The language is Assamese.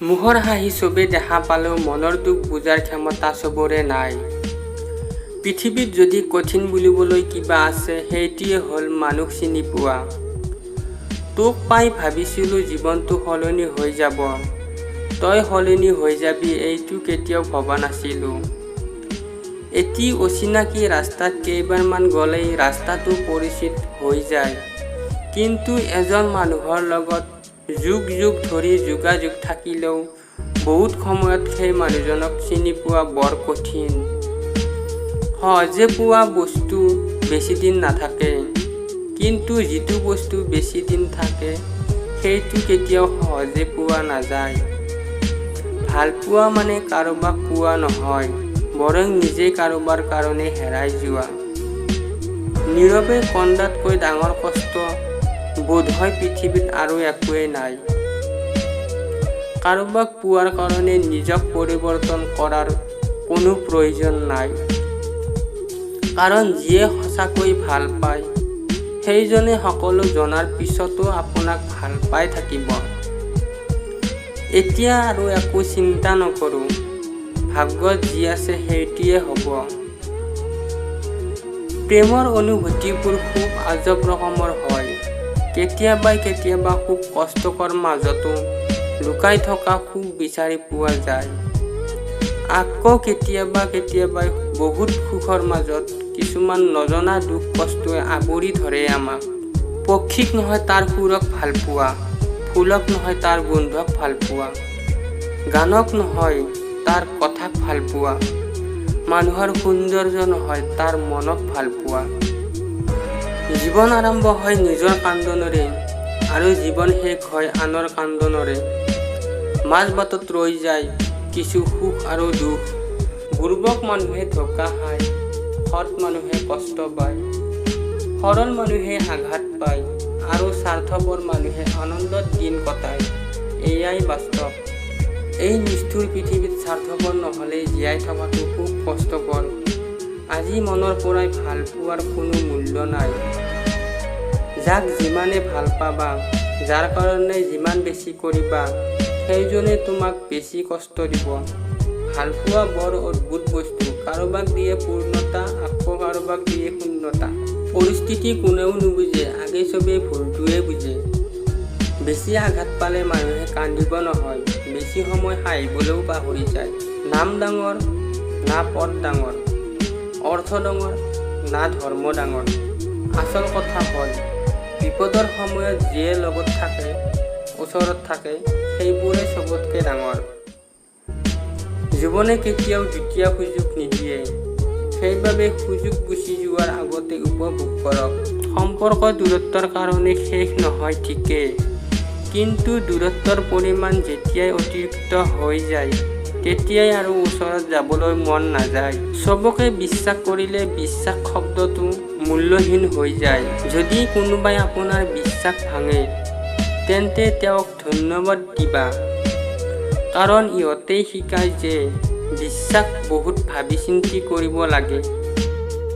মুখৰ হাঁহি চবেই দেখা পালেও মনৰ দুখ বুজাৰ ক্ষমতা চবৰে নাই। পৃথিৱীত যদি কঠিন বুলিবলৈ কিবা আছে, সেইটোৱে হ'ল মানুহ চিনি পোৱা। তোক পাই ভাবিছিলোঁ জীৱনটো সলনি হৈ যাব, তই সলনি হৈ যাবি এইটো কেতিয়াও ভবা নাছিলোঁ। এটি অচিনাকি ৰাস্তাত কেইবাৰমান গ'লেই ৰাস্তাটো পৰিচিত হৈ যায়, কিন্তু এজন মানুহৰ লগত যুগ যুগ ধৰি যোগাযোগ থাকিলেও বহুত সময়ত সেই মানুহজনক চিনি পোৱা বৰ কঠিন। সহজে পোৱা বস্তু বেছিদিন নাথাকে, কিন্তু যিটো বস্তু বেছি দিন থাকে সেইটো কেতিয়াও সহজে পোৱা নাযায়। ভালপোৱা মানে কাৰোবাক পোৱা নহয়, বৰং নিজেই কাৰোবাৰ কাৰণে হেৰাই যোৱা। নীৰৱে কন্দাতকৈ ডাঙৰ কষ্ট বোধহয় পৃথিৱীত আৰু একোৱেই নাই। কাৰোবাক পোৱাৰ কাৰণে নিজক পৰিৱৰ্তন কৰাৰ কোনো প্ৰয়োজন নাই, কাৰণ যিয়ে সঁচাকৈ ভাল পায় সেইজনে সকলো জনাৰ পিছতো আপোনাক ভাল পাই থাকিব। এতিয়া আৰু একো চিন্তা নকৰোঁ, ভাগ্যত যি আছে সেইটোৱে হ'ব। প্ৰেমৰ অনুভূতিবোৰ খুব আজব ৰকমৰ হয়। কেতিয়াবা কেতিয়াবা খুব কষ্টৰ মাজতো লুকাই থকা সুখ বিচাৰি পোৱা যায়। আকৌ কেতিয়াবা কেতিয়াবা বহুত সুখৰ মাজত কিছুমান নজনা দুখ কষ্টই আৱৰি ধৰে আমাক। পক্ষীক নহয় তাৰ সুৰক ভালপোৱা, ফুলক নহয় তাৰ গোন্ধক ভালপোৱা, গানক নহয় তাৰ কথাক ভালপোৱা, মানুহৰ সৌন্দৰ্য নহয় তাৰ মনক ভালপোৱা। জীৱন আৰম্ভ হয় নিজৰ কান্দোনেৰে আৰু জীৱন শেষ হয় আনৰ কান্দোনেৰে। মাজ বাটত ৰৈ যায় কিছু সুখ আৰু দুখ। বুৰ্বক মানুহে ধোকা খায়, সৎ মানুহে কষ্ট পায়, সৰল মানুহে আঘাত পায় আৰু স্বাৰ্থপৰ মানুহে আনন্দত দিন কটায়। এয়াই বাস্তৱ। এই নিষ্ঠুৰ পৃথিৱীত স্বাৰ্থপৰ নহ'লে জীয়াই থকাটো খুব কষ্টকৰ। আজি মনৰ পৰাই ভালপোৱাৰ কোনো মূল্য নাই। যাক যিমানে ভাল পাবা, যাৰ কাৰণে যিমান বেছি কৰিবা, সেইজনে তোমাক বেছি কষ্ট দিব। ভালপোৱা বৰ অদ্ভুত বস্তু, কাৰোবাক দিয়ে পূৰ্ণতা, আকৌ কাৰোবাক দিয়ে শূন্যতা। পৰিস্থিতি কোনেও নুবুজে, আগে চবেই ভুলটোৱে বুজে। বেছি আঘাত পালে মানুহে কান্দিব নহয়, বেছি সময় হাঁহিবলৈও পাহৰি যায়। নাম ডাঙৰ না পদ ডাঙৰ, অৰ্থ ডাঙৰ না ধৰ্ম ডাঙৰ, আচল কথা হ'ল বিপদৰ সময়ত যিয়ে লগত থাকে, ওচৰত থাকে, সেইবোৰেই চবতকৈ ডাঙৰ। জীৱনে কেতিয়াও দ্বিতীয় সুযোগ নিদিয়ে, সেইবাবে সুযোগ গুচি যোৱাৰ আগতে উপভোগ কৰক। সম্পৰ্ক দূৰত্বৰ কাৰণে শেষ নহয় ঠিকেই, কিন্তু দূৰত্বৰ পৰিমাণ যেতিয়াই অতিৰিক্ত হৈ যায় তেতিয়াই আৰু ওচৰত যাবলৈ মন নাযায়। চবকে বিশ্বাস কৰিলে বিশ্বাস শব্দটো মূল্যহীন হৈ যায়। যদি কোনোবাই আপোনাৰ বিশ্বাস ভাঙে, তেন্তে তেওঁক ধন্যবাদ দিবা, কাৰণ ইহঁতেই শিকায় যে বিশ্বাস বহুত ভাবি চিন্তি কৰিব লাগে।